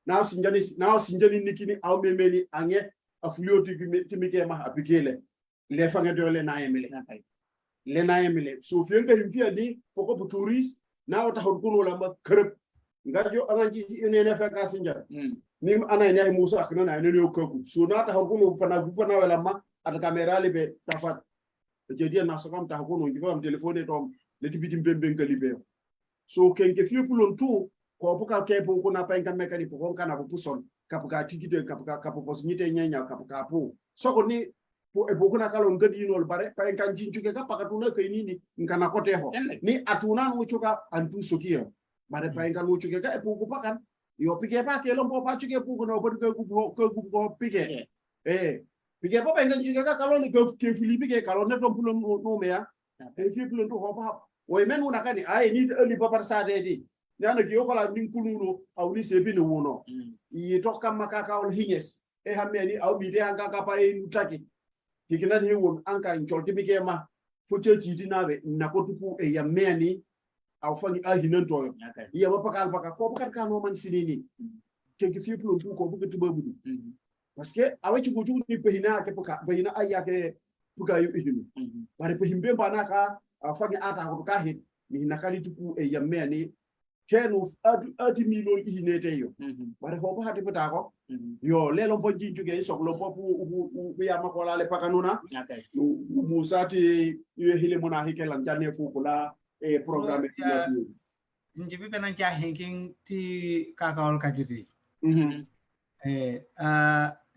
Na sinjani nikini au memeni ange afulio timike ma apikele. Le fange dole na emele. Le na emele. So fienga himpia ni poko tourist na ota hukunu la ma kerep. Ngajo anga ji ne fa ka sinja. Ni ana ne musa akna na ne yokaku. So na ta hukunu fana fana wala ma at kamera le be tafat. Jadi na so kam ta hukunu ngi fam téléphone tom le tibiti mbembe ngalibe. So kenke fiu pulon tu ko buka tepo ko na penka mekani po kana po puson kapuka tikite kapuka kapu pos nyite nyenya kapuka po. So ko ni po e bokuna kalon gadi nol bare penka jinchuke ka pakatuna ke nini ngana kote ho. Ni atuna wuchuka antu sokia. Bare penka wuchuke ka e puku pakan. Yo pike pa ke lompo pa chuke puku no bodu ke ku ke ku ko pike. Pike pa penka jinchuke ka kalon ke ke fili pike kalon ne tom pulon no mea. E fi pulon to ho pa. O men una kani ay ni eli papar sa de di. Nyana ki yokola nin kuluno aw ni sebi ne wono. Yi to kam makaka ol hinges. E hamme ni aw bi de hanka ka pa e nutaki. Hikina ni won anka njolti bike ma. Foche jidi nabe na ko tupu e ya meni aw fangi a hinan toyo. Ya ba pakal paka ko bakar ka no man sinini. Ke ki fi pulon tu ko bu tuba budu. Parce que awe chugu chugu ni pehina ke puka pehina aya ke puka yu ihinu. Bare pehimbe bana ka fangi ata ko ka hit ni nakali tupu e ya meni kenu adi milol ihinete yo. Bare ho ba hati pata ko. Yo lelo po jinjuge sok lo po pu ya makola le pakanuna. Musati ye hile mona hikelan jane fu kula e programme njibi bena ja hinking ti kakaol kakiti.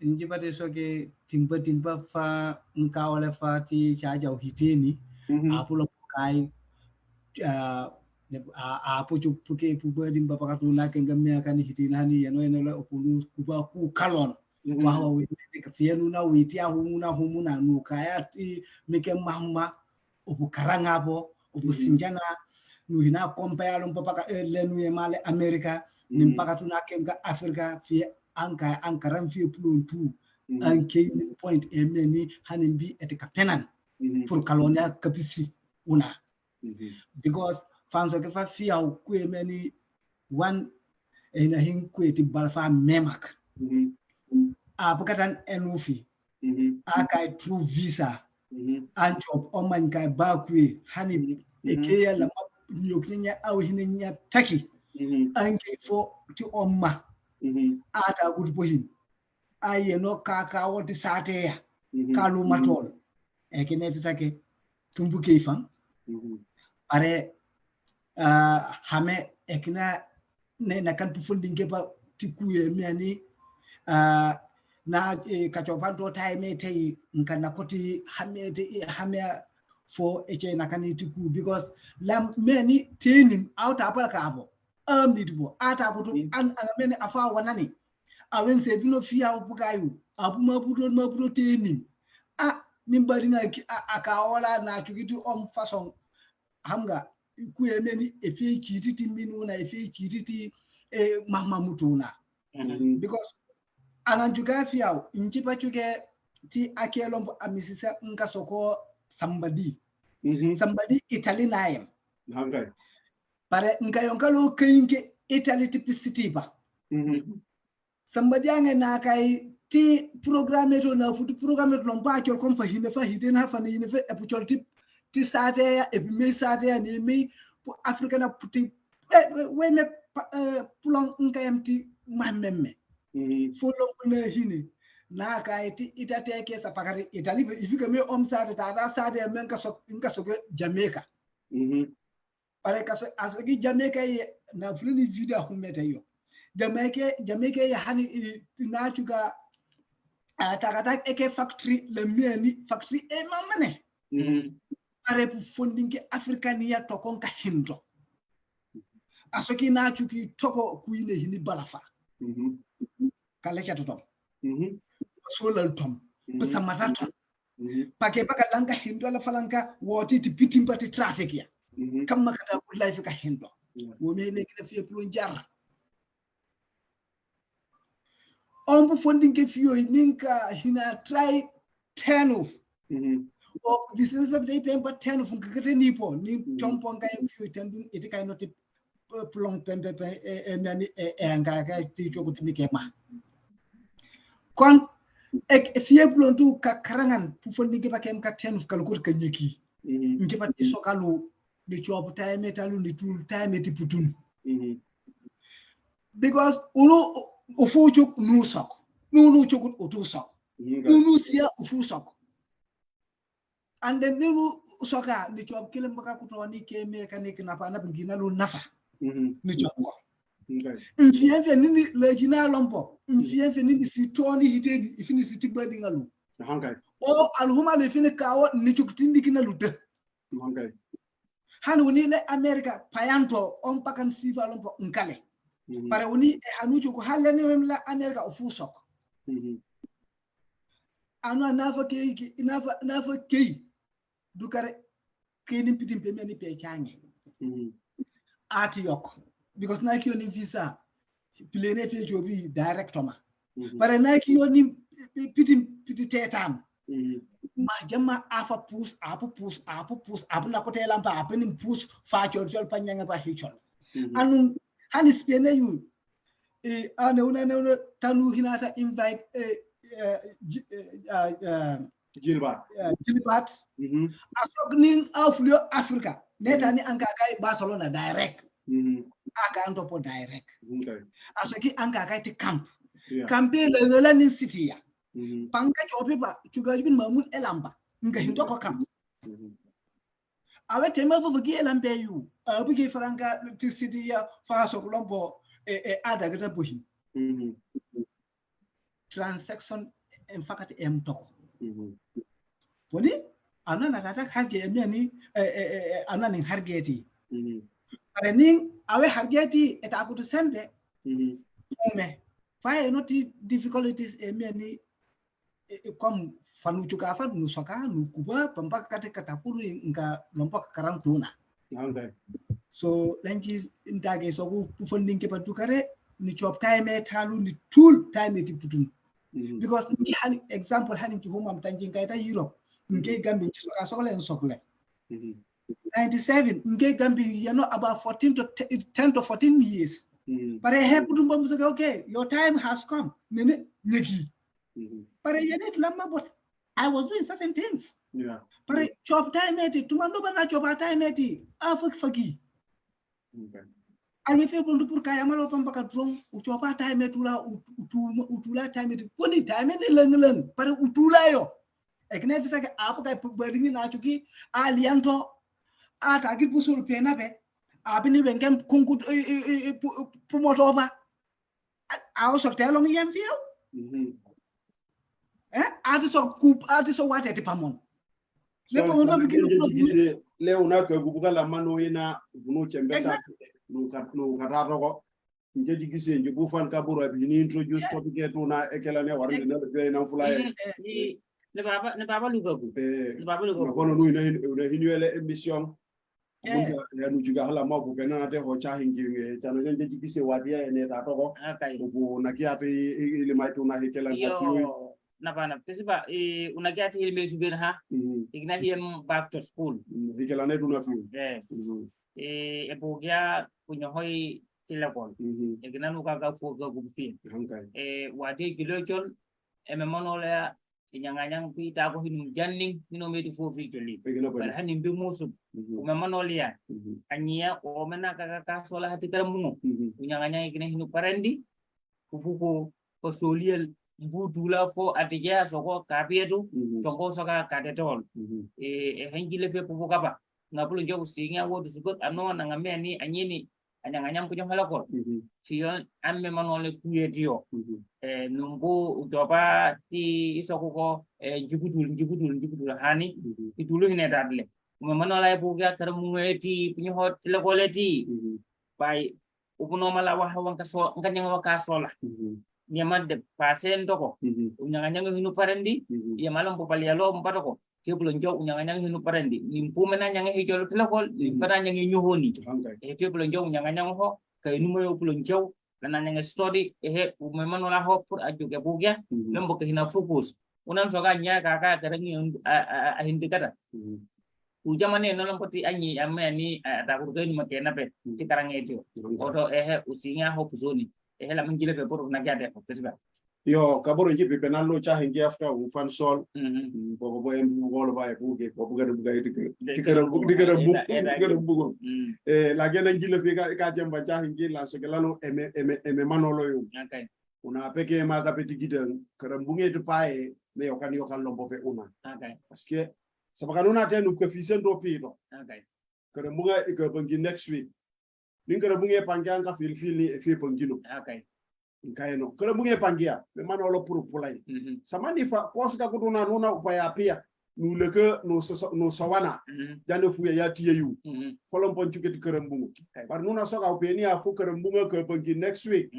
Njibate soke timba timba fa nkawole fa ti chaja uhitini. Apulo kai a puchu puke puba dimba pakatuna kenga mea kani hitini hani yeno eno le opulu kuba ku kalon. Wawa witi ka fienu na witi a humuna humuna nu kaya ti mike mahma opu karanga bo opu sinjana nu hina kompa ya lompa paka lenu ye male Amerika nim pakatuna kenga Afrika fi anka ankaram fi pulon tu anke ni point emeni hani bi etika penan pour kalonia kapisi una. Because fanso ke fa fia ku emeni one ena hin ku eti balfa memak. A bukatan enufi. A kai true visa. An job o man kai ba ku hani eke la nyokinya aw hinya taki. An ke fo ti omma. Ata gudu bohin. Aye no kaka woti sate ya. Kalu matol. Eke ne fisake tumbuke ifan. Are hame ekna ne na kan pufundin ke ba tikuye miani na kachopan to time te nkana koti hame te hame fo eche na kan tiku because lam meni tenim out apal ka abo amidbo ata buto an meni afa wanani awen se bino fia obukayu abu mabudo mabudo tenim a nimbari na akaola na chukitu om façon hamga kuye meni efi kititi minuna efi kititi e mahma mutuna. Because ananjuka fiao njipa chuke ti akelombo amisisa nka soko somebody. Somebody Italy naim. Pare nka yonkalo kenke Italy ti pisitiba. Sambadiange na kay ti programme to na futu programme to lompa chol kom fa hine fa hiten ha fa ni hine fa e chol ti ti sate ya e mi sate ya ni mi pu Afrika na puti we me pulon nkayam ti mahmemme fo lompo na hine na kay ti itate ke sa pakari itali ifika mi om sate ta da sate men ka sok nka sok Jamaica. Pare ka so asoki Jamaica ye na fulani video humete yo Jamaica ye hani na chuka takata eke factory le mieni factory e mamane. Pare pu funding African ya tokon ka hindo. Asoki na chuki toko kuine hini balafa. Kale kya tom. Solal tom. Samata tom. Pake paka lanka hindo la falanka woti ti pitimba ti traffic ya. Kam makata good life ka hindo. Wo me ne kina fiye plon jar. On bu funding ke fiyo ninka hina try 10 of. O business ba dai pemba 10 of nkakete nipo ni chompo nka fiyo tendun ite kai noti plon pembe pe e nani e nga ka ti choku ti mikema. Kon ek fiye plon tu ka karangan pu funding ke pakem ka 10 of kalkur ka nyiki. Nke pa ti sokalu ni chop time talu ni tool time ti putun. Because unu ufu chuk nu sok. Nu chuk utu sok. Nu siya ufu sok. And then nu soka ni chop kilem baka kuto ni ke me ka ni knapa na ngina lu nafa. Ni chop ko. Mfie mfie nini lejina lompo. Mfie mfie nini si toni hitedi ifini si tibadi ngalu. O alhuma le fini kawo ni chuk tindi kina lu de. Hani woni le America payanto on pakan sifa lompo nkale. Pare woni e hanuju ko halle ne mem la America o fu sok. Anu nafa kei nafa kei dukare kei nim pitim pe meni pe change. Ati yok because Nike yoni visa plane fe jobi direct ma. Pare Nike yoni pitim piti tetam. Ma jama afa pus apu pus apu pus apu la kote lampa apu nim pus fa chol chol panyanga pa hichol. Anu hani spene yu e ane una ne tanu hinata invite Gilbert Gilbert asok ning afulio Africa neta ni anka kai Barcelona direct. Aka antopo direct. Asoki anka kai ti camp. Campe le la ni city ya. Panka chopi ba chuga jugun mamun elamba nga hinto ko kam. Awe tema fo ki elambe yu abu ki franka ti city ya fa so lombo e ada gata buhi. Transaction en fakati em toko. Poni anana tata harge emiani anani hargeti. Are ning awe hargeti eta akutu sembe. Ume fa noti difficulties emiani comme fanu chuka fa nu soka nu kuba pampa kate katakuru nga lompa karam tuna. So language intage so ku funding ke patukare ni chop time talu ni tool time ti putun. Because nki hani example hani ki home am tanjin kaita Europe nke Gambi soka sokle en sokle. 97 nke Gambi you know about 14 to 10 to 14 years. Pare he putum bam soka okay your time has come. Nene nyeki. Pare yene lama but I was doing certain things. Yeah. Pare chop time eti tumando bana chop time eti afik fagi. Ange fe bondu pour kaya malo pamba ka drong uchopa time etula utula time eti poni time ni leng leng pare utula yo. Ekne fisa ke apo kai badingi na chuki alianto ata ki pusul pena be abini wengem kungu pumoto ba awo sortelong yem fiyo. Ati so kup ati so wate ti pamon. Le pamon ba bikini le una ke gubuka la mano ina bunu chembesa nu ka nje jigise nje bufan ka buru bi ni introduce topic etu na ekela ne warde ne be na fula e ne baba luga ku ne baba luga kono nu ina hinuele émission ya nu juga hala ma ku kana te ho cha hingi chano nje jigise wadia ene ta togo ku na kiati ile mai tu na hekela ko napana pesiba e unagiati il mesu ben ha igna hiem back to school hekela ne tu na fiu e bogia kunyo hoi Tilekol. E gina nu ka ka fo ka gubfi. Hankay. E wate jilo chol e me manola e nyanga nyang pi ta ko hinum janning hino medi fo fi joli. E gina Bar bari. hanin bi musu me manola anya o mena ka ka ka sola hati karamungo. Nyanga nyang gina hinu parendi kubuko ko soliel mbudula fo atija soko kapietu tongo soka katetol. E henjile fe pupu kapa ngapulo jogu singa wodu subot ano na ngame ni anyini anyang anyang punya halakor siyon amme manole kuyetio e numbu ujoba ti isoku ko e jibudul jibudul jibudul hani idulu hine tadle me manola e buga karamu ti punya hot lekole ti bay upuno mala wa wanka so nganya wa kasola nyama de pasen toko unyanga nyanga hinu parendi ya malam po palialo mpatoko kebulo njow unyanga nyanga hinu parendi nimpu mena nyanga hijolo telekol limpana nyanga nyuhoni Hankay. E kebulo njow unyanga nyanga ho kay numo yo pulo njow lana nyanga study e he umemano la ho pur ajuke bugya lembo ke hina focus unan soga nya kaka karangi a hindi kata ujamane no lampo ti anyi amme ni ta kur kai numa kena pe ti karange tio oto ehe usinga ho kusoni ehe la mangile pe por na gade ko pesba. Yo kaboro njipi penalo cha hingi after ufan sol boko bo em wolo ba e buge ko buga buga dike dike dike bu dike bugo e la gena njile fi ka ka jemba cha hingi la so kelalo eme eme eme manolo yo. Okay. Una peke ma ka peti gidan karambunge de pae me yokan yokan lombo pe una. Okay. Parce que sabakanuna tenu ke fisen do pito. Okay. Karambunga e ke bangi next week. Nin karambunge pangian ka fil fil ni e fi bangino. Okay. Nkaeno karambunge pangia me manolo puru pulai. Samani fa koska kuduna nuna upaya pia nuleke no no sawana jane fuya ya tiye yu. Folom pon chuke karambungu. Par nuna soka upeni afu karambunga ke bangi next week.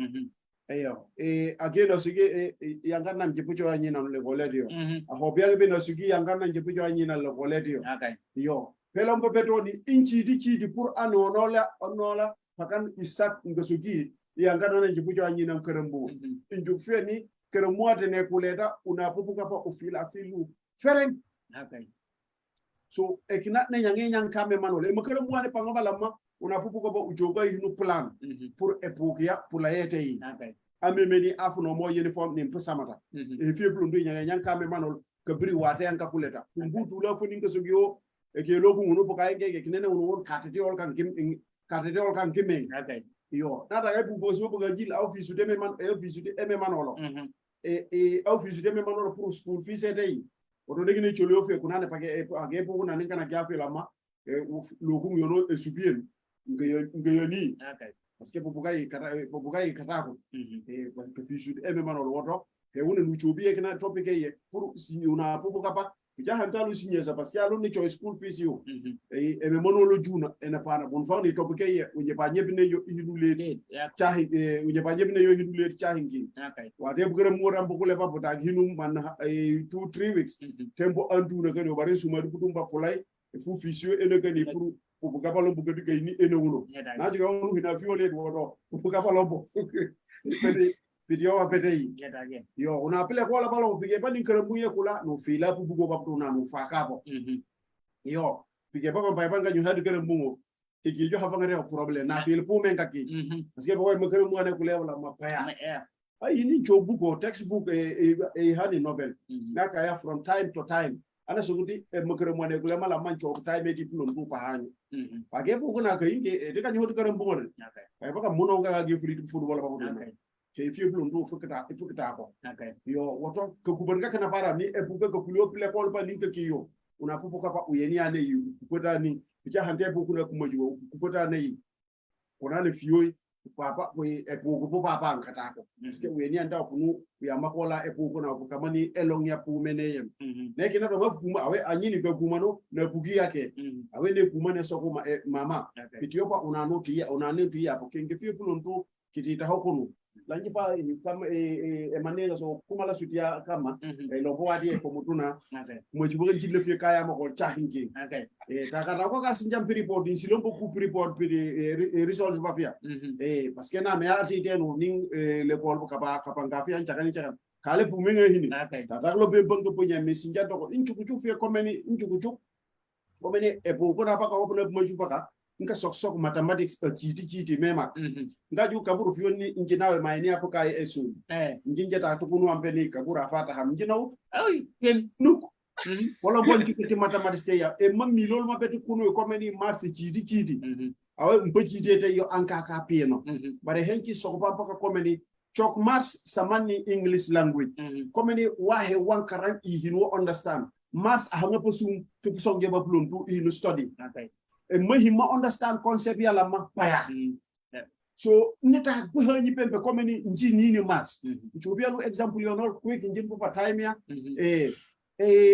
Eyo e again osige yanga nam jipucho anyina le goledio. Aho biya be nosugi yanga nam jipucho anyina le goledio. Okay. Yo pelom peto ni inchi di chi di pur anonola onola pakan isak ngosugi yanga nam jipucho anyina karambu. Inju feni karamu atene kuleta unapupuka pa ufila filu feren. Okay. So ekina ne nyange nyang kame manole makaramu ane pangaba lama unapupuka pa ujoga inu plan pour epokia pula yete yi. Okay. Amemeni afu no mo uniform ni mpesamata. E fie blundu nyange nyang kame manol kabri wate yanka kuleta. Mbutu la funi ngasugio e ke loku unu poka enge ke kinene unu won katete ol kan kim katete ol kan kimeng. Okay. Yo nata e pubo so buga jil au fisu de me man e fisu de me manolo. E e au fisu de me manolo pour school fees e dei. Oto ndegi cholio fe kunane pake e age po kunane kana kya fe lama e loku yono e subien ngeyoni. Okay. Parce que pobuga kata pobuga kata ko. E ke fisu de me manolo woto e wona nu chobi e kana topic e pour una pobuga pa ja hantalu signé ça parce que allo ni choice school fees yo. E e me manolo juna e na pana bon fa ni topic e unje pa nyebne yo idu le chahi e unje pa nyebne yo idu le chahi ngi. Okay. Wa de bugere mo ram bugule pa bota hinu man 2 3 weeks. Tempo andu na kani bare suma du putumba polai e fu fees yo e na kani pour pobuga pa lombo gadi kay ni e na wuno. Na jiga wonu hina fiole woto pobuga pa lombo. Pede video wa pede yi. Yo una pele ko la balo pige pa ni karamu ye kula no fila pu bugo pa na no fa ka bo. Yo pige pa pa pa nganyu hadu karamu e ki jo hafa ngare problem na fil pu men ka ki. Parce que bo mo karamu ane kula wala ma pa ya. Ay ni jo bugo textbook e e hani novel. Na ka ya from time to time. Ana suguti e mo karamu ane kula mala man jo time e ti plon bu pa hanyu. Pa ge bu na ka inge de ka nyu hadu karamu ne. Okay. Pa ka muno ka ge free football pa ko. Okay. Ke fie blundu fukata fukata ko. Okay. Yo woto ke kuberga kana para ni e buka ke kulio pile kol pa ni ke kiyo. Una pupu kapa uyeni ane yu kupota ni bicha hante buku na kumajuwa kupota ne yi. Kona ne fioi papa ko e buku po papa nkata ko. Parce uyeni anda kunu ya makola e buku na kama ni elong ya pu mene yem. Ne kina do kuma awe anyini ke kuma no na bugi yake. Awe ne kuma ne soko ma e, mama. Okay. Bitiopa una noti ya una noti ya ko kenge fie blundu kitita hokunu. Langi fa kama e e manera so kuma la sutia kama e lobo adi e komutuna. Okay. Mo jibo jille fi kaya mo ko chahingi. Okay. E ta ka ko ka sinjam report din silombo ku report pi result ba pia. E parce que na me ati de no ning le kol ka ba ka panga fi an chakani chakan kale bu menga hini. Okay. Ta ta lo be bango punya me sinja to ko inchuku chu fi komeni inchuku chu komeni e bu ko na pa ka ko na mo ju pa ka. Nka sok sok mathematics a chiti chiti mema. Nga ju kaburu fioni njinawe maini apo kai esu. Njinje ta tukunu ampeni kaburu afata ham njinaw. Oi, pem. Nuk. Wala bon chiti mathematics te ya. E mammi lol ma betu kunu e komeni maths chiti chiti. Awe mpo chiti te yo anka ka pieno. Bare henki sokopa paka komeni chok maths samani English language. Komeni wahe wankaran i hino understand. Maths ahanga posum to kusonge ba plum tu i hino study. Okay. E mahima understand concept ya la ma paya. So neta kuhanyi pempe komeni nji nini maths. Nchubia lu example yonol quick njin pupa time ya.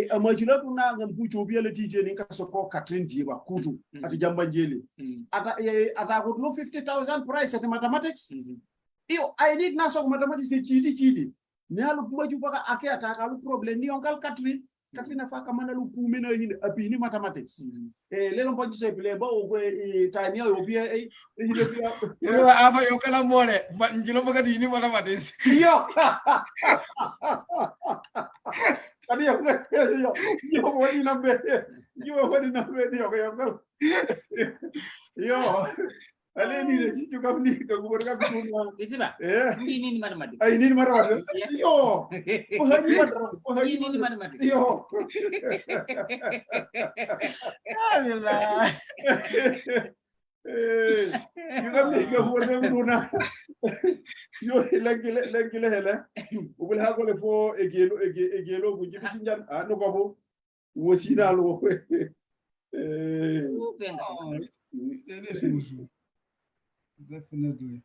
Amajila tuna ngampu chubia le DJ ninka soko Catherine Jiba kutu ati jamba njeli. Ata ata no 50,000 price at mathematics. Iyo I need na soko mathematics chidi chidi. Nyalu kumaju paka ake ataka lu problem ni onkal Catherine. Catherine afaka mana lu kume na hini apini mathematics. Lelo mponji se pile ba o time ya obia hile pia. Yo aba yo kala more njilo paka ni mathematics. Yo. Kadi yo yo yo woni nambe. Yo woni nambe yo yo. Yo. Ale ni le chichu kam ni ka kubor ka kuna. Isiba. Ni ni mathematics. Ai ni mathematics. Yo. Ko hani mathematics. Ko hani ni mathematics. Yo. Alhamdulillah. Yo kam ni ka kubor ka kuna. Yo lengile lengile hele. Ubul ha ko le fo egelo egelo ku jibi sinjan a no ko wosina lo. Definitely.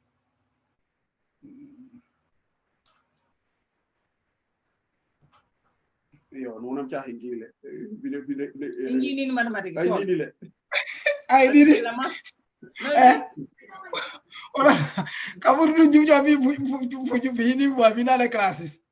Yo, no nam cha hingile. Bile bile Ingi ni mathematics. Ai ni le. Ai ni. Eh. Ora, kabur du ju jo bi fu ju fi ni wa bi na le classes.